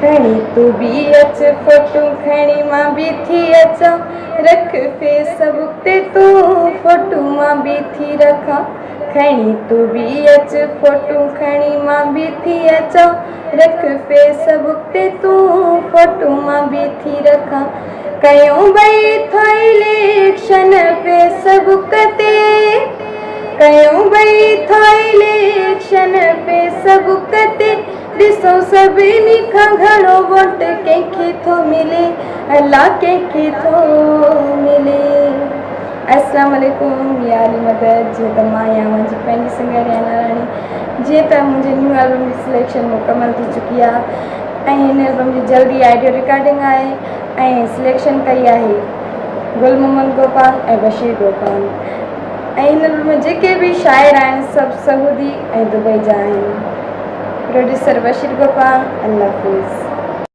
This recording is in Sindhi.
کڻي تون به اچ فوٽو کڻي مان به ٿي اچان، رک فيس بڪ تي تون فوٽو مان به ٿي رکان. کڻي تون به اچ فوٽو کڻي مان به ٿي اچان، رک فيس بڪ تي تون فوٽو مان به ٿي رکان. ڪيون ٻئي ٿا اليڪشن فيس بڪ تي، ڪيون ٻئي ٿا اليڪشن فيس بڪ تي، ڏسو سڀني کان گهڻو ووٽ ڪنهن کي ٿو ملي، الا ڪنهن کي ٿو ملي. السلام عليڪم يا علي مدد. جيئن ته مان آهيان اوهان جي پنهنجي سنگر ريانا راڻي. جيئن ته منهنجي نيو البم جي سليڪشن مڪمل ٿي چڪي آهي ۽ هن البم جي جلدي آڊيو رڪارڊنگ آهي ۽ سليڪشن ڪئي آهي گل محمد گوپانگ ۽ بشير گوپانگ ۽ هن البم ۾ جيڪي به شاعر آهن سڀ سعودي ۽ دبئي جا آهن. پروڊيوسر بشير گوپانگ. الله حافظ.